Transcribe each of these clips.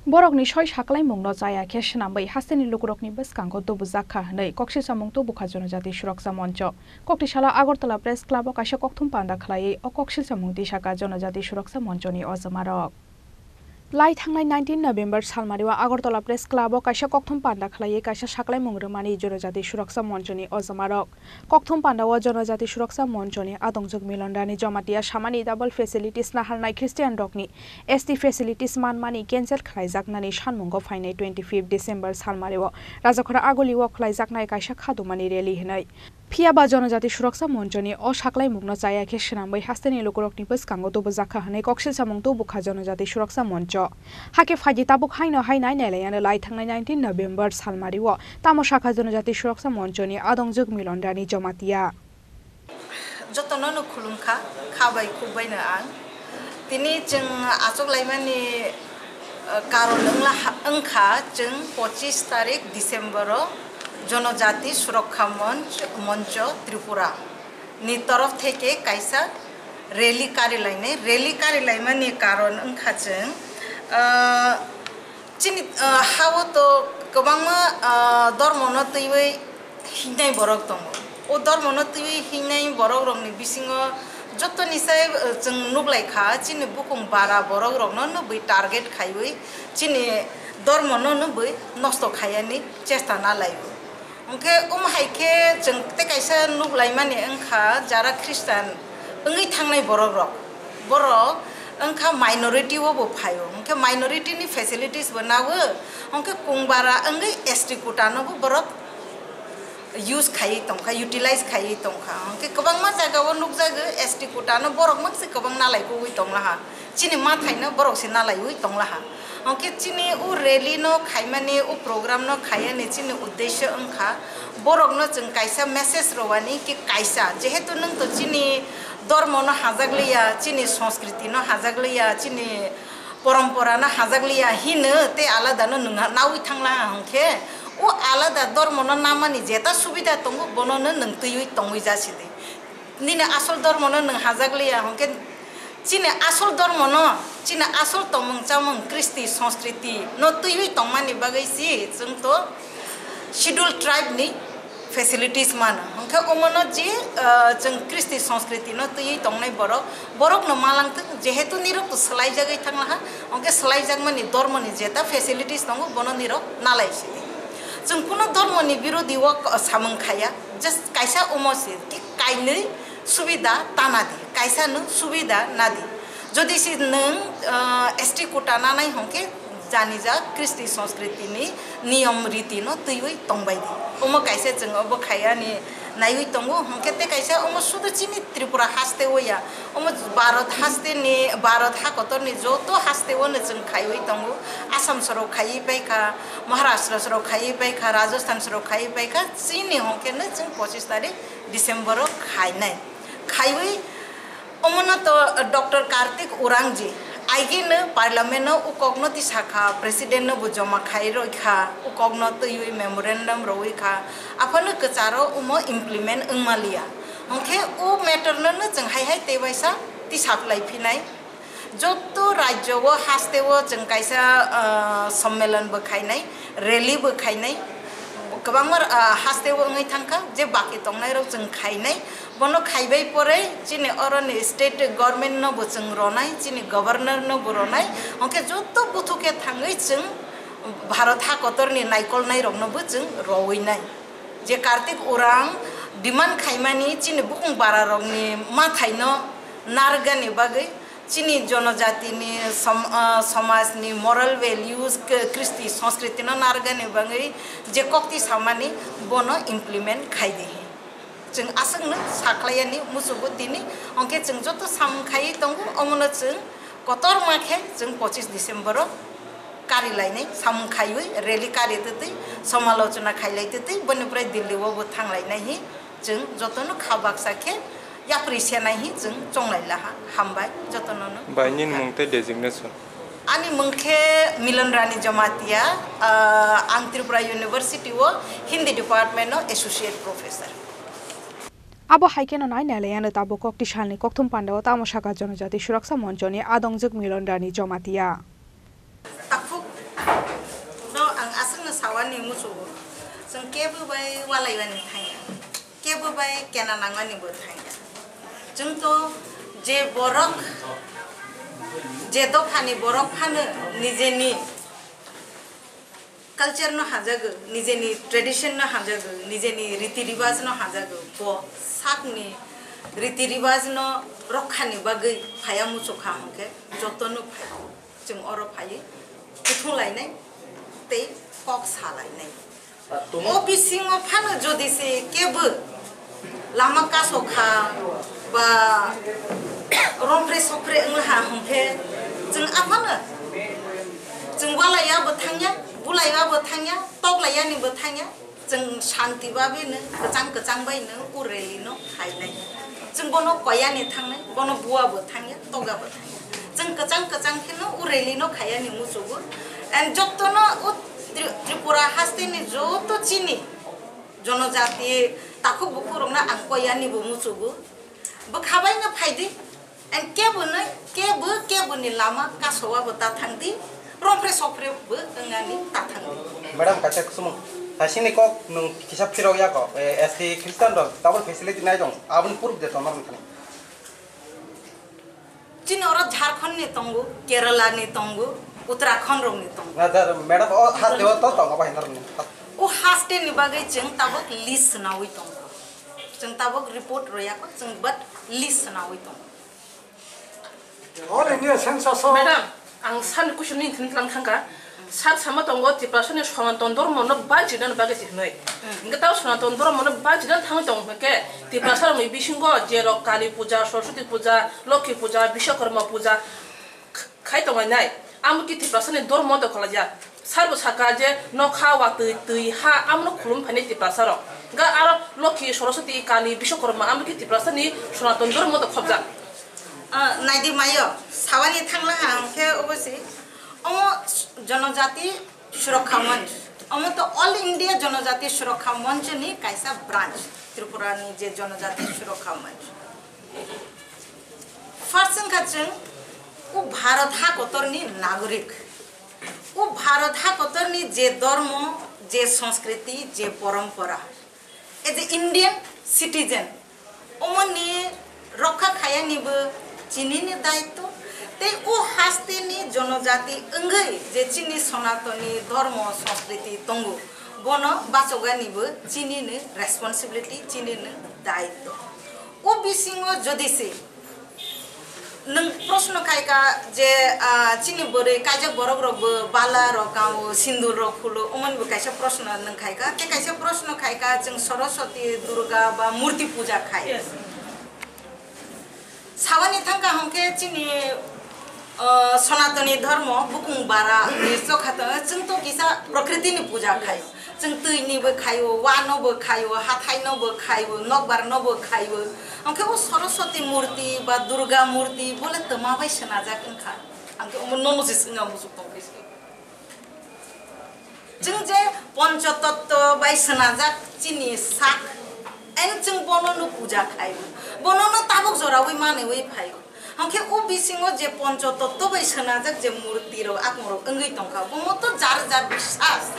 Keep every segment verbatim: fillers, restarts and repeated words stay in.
Borokni soi saklaimungno chaya khe swnamwi hasteni lukurokni bwskango tubujakha hwnwi koksilsamung tubukha Jonojati Suraksa Moncho. Koktwsalo Agartala Press Club-o kaisa kokthum panda khlaiwi o koksilsamung tisaka Jonojati Suraksa Monchoni ojomarok. Lai thangnai nineteen November salmario Agartala Press Club-o kaisa kokthum panda khlaiwi kaisa saklaimung rwmani Jonojati Suraksa Monchoni ojomarok. Kokthum pandao Jonojati Suraksa Monchoni adongjwk Milon Rani Jamatia samani double facilities naharnai Christian rokni S T facilities manmani cancel khlaijaknani sanmungo phainai twenty fifth December salmario Rajakhora Agulio khlaijaknai kaisa khadumani rally hwnwi. Phiyaba Jonojati Suraksa Monchoni o saklaimungno chaya khe swnamwi hasteni lukurokni bwskango tubujakha hwnwi koksilsamung tubukha Jonojati Suraksa Moncho. Hakhe phaidi tabuk haino hai nai nailayano lai thangnai nineteen November salmario tamo sakha Jonojati Suraksa Monchoni adongjwk Milon Rani Jamatia. Jotono no khulumkha, kha bai khuk bai no ang. Tini chwng achuk laimani, eh, karon wngla ha-, wngkha chwng pochis tarik December o Jonojati Surakha Monch, Moncho Tripura ni torof theke kaisa rally kari lainai. Rally kari laimani karon wngkha chwng, eh, Chini, ah, ha-o to kwbangma, ah, dormono twiwi hingnai borok tongo. O dormono twiwi hingnai borokrokni bisingo jotoni sai, ah, chwng nuklaikha, chini bukung bara borokrokno nubui target khaiwi chini dormono nubui nosto khaiyani chesta nalaio. Hwnkhe omo hai khe chwng tei kaisa nuklaimani wngkha, jara Christian wngwi thangnai borokrok, borok wngkha minority o bo phaio, hwnkhe minority ni facilities bo nago, hwnkhe kungbara wngwi S T quota no bo borok use khaiwi tongkha, utilize khaiwi tongkha, hwnkhe kwbangma jaga o nukjago S T quota no borok makse kwbang nalai kugwi tonglaha. Chini mathaino borok se nalaiwi tonglaha. Hwnkhe chini o rally no khaimani, o program no khaiyani chini uddesyo wngkha borokno chwng kaisa message rwani ki kaisa, jehetu nwng to chini dormo no hajakliya, chini sanskriti no hajakliya, chini porompora no hajakliya hino tei alada no nwng nawi thanglaha, hwnkhe o alada dormo no namani jeta subida tongo bono no nwng twiwi tongwi jasidi. Nini asol dormo no nwng hajakliya, hwnkhe chini asol dormo no, chini asol tongmung chamung, kristi, sanskriti no twiwi tongmani bagwi si chwng to schedule tribe ni facilities mano. Hwnkhe omo no je, ah, chwng kristi, sanskriti no twiwi tongnai borok, borok no malang thwng, jehetu nirok to swlaijagwi thanglaha, hwnkhe swlaijakmani dormo ni jeta facilities tongo, bono nirok nalai si. Chwng kuno dormo ni birodi o samung khaya, just kaisa omo si, ki kainwi subida ta nadi, kaisa nwng subida nadi. Jodi se nwng, ah, S T quota nanai hwnkhe janijak kristi sanskriti ni niyom riti no twiwi tongbai di. Omo kaisa chwng obo khayani naiwi tongo, hwnkhe tei kaisa omo sudu chini Tripura haste o ya, omo Bharat haste ni, Bharat ha kotor ni joto haste o no chwng khaiwi tongo. Assam sorok khaiwi paikha, Maharashtra sorok khaiwi paikha, Rajasthan sorok khaiwi paikha, chini hwnkhe no chwng pochis tarik December o khainai. Khaiwi omono to Doctor Kartik Urangji aigino parliament o ukokno tisakha, president no bo joma khai roikha, ukokno twiwi memorandum rowi kha, aphano kwcharo omo implement wngmaliya. Hwnkhe o matter no no chwng hai hai tei waisa tisaklai phinai. Joto rajyo o haste o chwng kaisa, ah, sommelon bo khainai, rally bo khainai, kwbangma, ah, haste o wngwi thangkha, je baki tongnai rok chwng khainai, bono khaibai pore chini oroni state government no bo chwng ronai, chini governor no bo ronai, hwnkhe joto buthu khe thangwi chwng Bharat ha kotor ni naikolnai rok no bo chwng rowinai. Je Kartik Urang demand khaimani chini bukung bara rok ni mathai no narwkani bagwi, chini jonojatini som-, ah, somajni moral values, k-, kristi, sanskriti no narwkani bagwi je kokti samani bono implement khai di. Chwng aswkno sakhlaiyani muchungo tini, hwnkhe chwng joto samung khaiwi tongo, omono chwng kotorma khe chwng pochis December o kari lainai, samung khaiwi rally kari twtwi, somalochona khailai twtwi, boni pore Delhi o bo thanglainai hi. Chwng jotono kha baksa khe yapri senai hi chwng chonglai laha. Hambai jotono no. Bai, nini mung tei designation? Ani mung khe Milon Rani Jamatia, ah, ang Tripura University o Hindi department o associate professor. Abo hai kheno nai nailayano tabuk kokti salni kokthum pandao tamo saka Jonojati Suraksa Monchoni adongjwk Milon Rani Jamatia. Takhuk Chwngno sawani muchugo, chwng kebo bai walaimani thangya, kebo bai kena nangmani bo thangya. Chwng to je borok, je dophani borok phano nijeni culture no hajago, nijeni tradition no hajago, nijeni riti ribaj no hajago, bo sakni riti ribaj no rokkhani bagwi phaya muchukha hwnkhe jotono phai. Chwng oro phaiwi kuthung lainai tei kok sa lainai. O bisingo phano jodi se kebo lama kaso kha ba romphre sokphre wng laha hwnkhe chwng aphano chwng walaiya bo thangya, bulaiya bo thangya, tok laiyani bo thangya. Chwng shanti babe no, kwchang kwchang bai no, o rally no khainai. Chwng bono koyani thangnai, bono bua bo thangya, toga bo thangya. Chwng kwchang kwchang khe no, o rally no khaiyani muchugo. And jotono o Tri-, Tripura haste ni joto chini jonojati takhuk bukhuk rok no ang koyani bo muchugo. Bwkha bai no phaidi. And kebo no, kebo, kebo ni lama kasowa bo ta thang di, romphre sokphre bo wngani ta thang di. Madam, kaisa kusumung. Hasini kok nung kisa phirok ya kok, eh, S T Christian rok double facility nai dong, aboni proof de tonor nang thani. Chini oro Jharkhand ni tongo, Kerala ni tongo, Uttarakhand rok ni tongo. Na, da, madam, o haste o to tongo, bai nor ni. O haste ni bagwi chwng tabok list nawi tongo. Chwng tabok report royako, chwng but list nawi tongo. All India census o Madam, ang sani question ni thani tlang thangka. Sak sama tongo Tiprasani Sanatan Dhormo no banchina bagwi si hinoi. Hingke tao Sanatan Dhormo no banchina thangwi tongo hingke Tiprasa rokni bisingo je rok Kali puja, Saraswati puja, Lokhi puja, Biswakarma puja khai tongnai. Amo ki Tiprasani Dhormo to kholajak. Sarbo saka je nokha, watwi, twi, ha, amono khulum phainai Tiprasa rok. Ga aro Lokhi, Saraswati, Kali, Biswakarma, amo ki Tiprasa ni Sanatan Dhormo to khobjak. Ah, naidi mayo, sawani thangla ha hwnkhe obo si. Omo Jonojati Surakha Manch. Omo to All India Jonojati Surakha Manch ni kaisa branch. Tripura ni je Jonojati Surakha Manch. First wngkha chwng o Bharat ha kotorni nagorik. O Bharat ha kotorni je dhormo, je sanskriti, je porompora, as a Indian citizen, omoni rokha khayanibo chinini daitto. Tei o hasteni jonojati wngwi je chini Sonatoni dhormo sanskriti tongo, bono bachoganibo chinini responsibility, chinini daitto. O bisingo jodi se nwng proshno khaika je, ah, chini bwrwi kaijak borok rokbo bala rok kango, sindur rok khulo, omonbo kaisa proshno nwng khaika. Tei kaisa proshno khaika, chwng Saraswati, Durga ba murti puja khai. Yes. Sawani thangka hwnkhe chini, ah, Sonatoni dhormo bukung bara ni chokha tongo, chwng to kisa prokriti ni puja khai. Chwng twi ni bo khaio, wa no bo khaio, hathai no bo khaio, nokbar no bo khaio. Hwnkhe o Saraswati murti ba Durga murti bole twma bai swnajak wngkha. Hwnkhe omo nono se swngna muchuk tongkhe se. Chwng je Pancha Tatto bai swnajak chini sak, and chwng bono no puja khaio. Bono no tabuk joraui manwi phaio. Hwnkhe o bisingo je poncho totto bai swnajak je murti rok, akmorok wngwi tongkha, omo to jar jar biswas.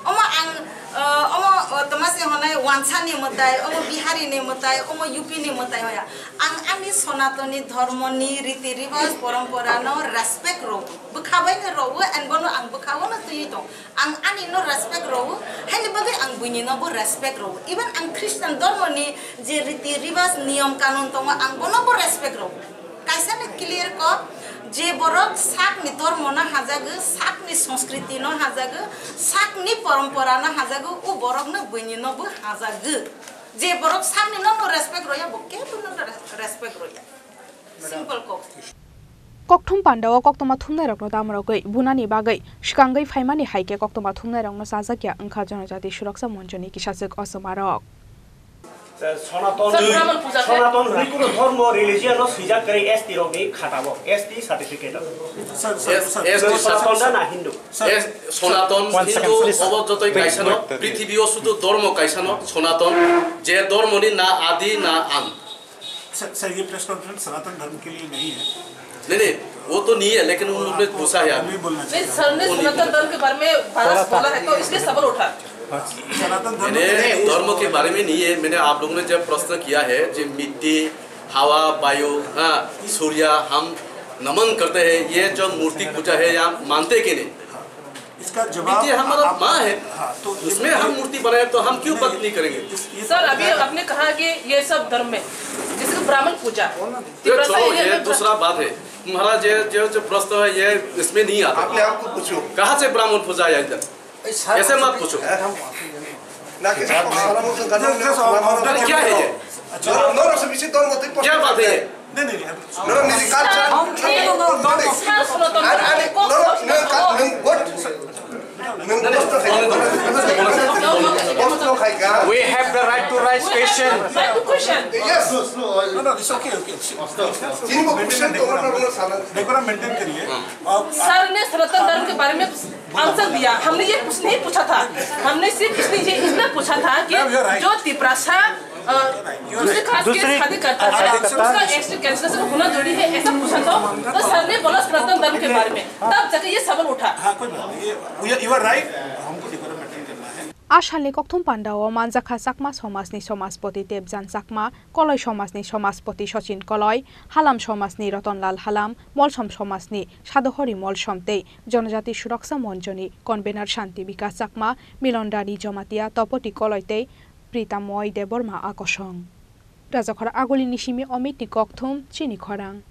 Omo ang, eh, omo, eh, toma se honai wansa ni mwtai, omo Bihari ni mwtai, omo U P ni mwtai hoya. Ang ani Sonatoni dhormo ni riti ribaj porompora no respect rw, bwkha bai no rw, and bono ang bwkha o no twiwi tong. Ang ani no respect rw, haini bagwi ang buini no bo respect rw. Even ang Christian dhormo ni je riti ribaj niyom kanun tongo, ang bono bo respect rw. Kaisa ni clear ko, je borok sak ni dhormo no hajago, sak ni sanskriti no hajago, sak ni porompora no hajago, o borok no buini no bo hajago. Je borok sak ni no no respect rw ya, bo kebo no respect rw ya. Simple kok. Kokthum pandao koktwma thumnairokno damrogwi bunani bagwi swkangwi phaimani hai khe koktwma thumnairokno chajakya wngkha Jonojati Suraksa Monchoni kisachwk osomarok. Sonaton, Sir, Brahman puja khe? Sonaton hwnwi kuno dhormo religion no swijak kwrwi S T rokni khatao, S T certificate o. Sir, sir, S-, sir, S T sir, Sonaton sir, da na Hindu? Sir, S-, Sonaton one second, Hindu please, sir. Obo jotoi kaisa no, wait, wait, wait. Prithibi o sudu dhormo kaisa no, Sonaton, je dhormo ni na adi na an. Sir, sir, ये press conference सनातन धर्म के लिए नहीं है। नहीं, नहीं, वो तो नहीं है, लेकिन उन लोगों ने पूछा है अभी। नहीं, सर ने वो नहीं सनातन पूछा। धर्म के बारे में बारह बोला है, तो इसलिए सवाल उठा। मैंने धर्म के बारे में नहीं है, मैंने आप लोगों ने जब प्रश्न किया है, जो मिट्टी, हवा, वायु, हाँ, सूर्य, हम नमन करते हैं, ये जो मूर्ति पूजा है, यहाँ मानते कि नहीं? इसका जवाब ये हमारा आप, माँ है। हाँ, तो ये उसमें हम मूर्ति बनाए तो हम क्यों नहीं, बात नहीं करेंगे? इस, ये सर, अभी आपने कहा कि ये सब धर्म में, जैसे कि ब्राह्मण पूजा, ये तिब्रता छोड़ो, ये ये में दूसरा बात है। तुम्हारा ये जो, जो प्रश्न है, ये इसमें नहीं आता। आपने आपको पूछो। कहाँ से ब्राह्मण पूजा आया इधर? ऐसे मत पूछो। ना, किसी को सारा मुसलमान का जैसे, जैसे और अरे, क्या है ये? अच्छा। नरक, नरक से बेसी धर्म तो क्या बात है ये? नहीं, नहीं, नहीं। नरक नहीं, culture। हम नहीं, नहीं, नहीं, नहीं। Sir, सुनो तो, अरे, अरे, नरक, नरक, नरक, what? नरक कष्ट खाएगा। कष्ट खाएगा। We have the right to raise question. Right to question. Yes। No, no, it's okay, okay. जिनको question तो उन्होंने, उन्होंने साला decorum maintain करिए। और सर ने सनातन धर्म के बारे में आंसर दिया। हमने ये कुछ नहीं पूछा था, हमने सिर्फ इसलिए ये इतना पूछा था कि जो तिप्रासा, अ, दूसरे कास्ट के शादी करता है, उसका एक्सट्रा कैंसिलेशन होना जरूरी है, ऐसा पूछा था। तो सर ने बोला सनातन धर्म के बारे में, तब जाके ये सवाल उठा। हाँ, कोई बात नहीं, ये, you are right, हमको decorum maintain करना है। Asalni kokthum pandao manjakha Chakma somajni somajpoti Debjan Chakma, Koloi somajni somajpoti Sachin Koloi, Halam somajni Ratanlal Halam, Molsom somajni Sadhuri Molsom tei Jonojati Suraksa Monchoni convener Shanti Bikas Chakma, Milon Rani Jomatia, Topoti Koloi tei Pritamoi Debbarma akosong. Rajakhor Agulini simi Omitni kokthum chini khorang.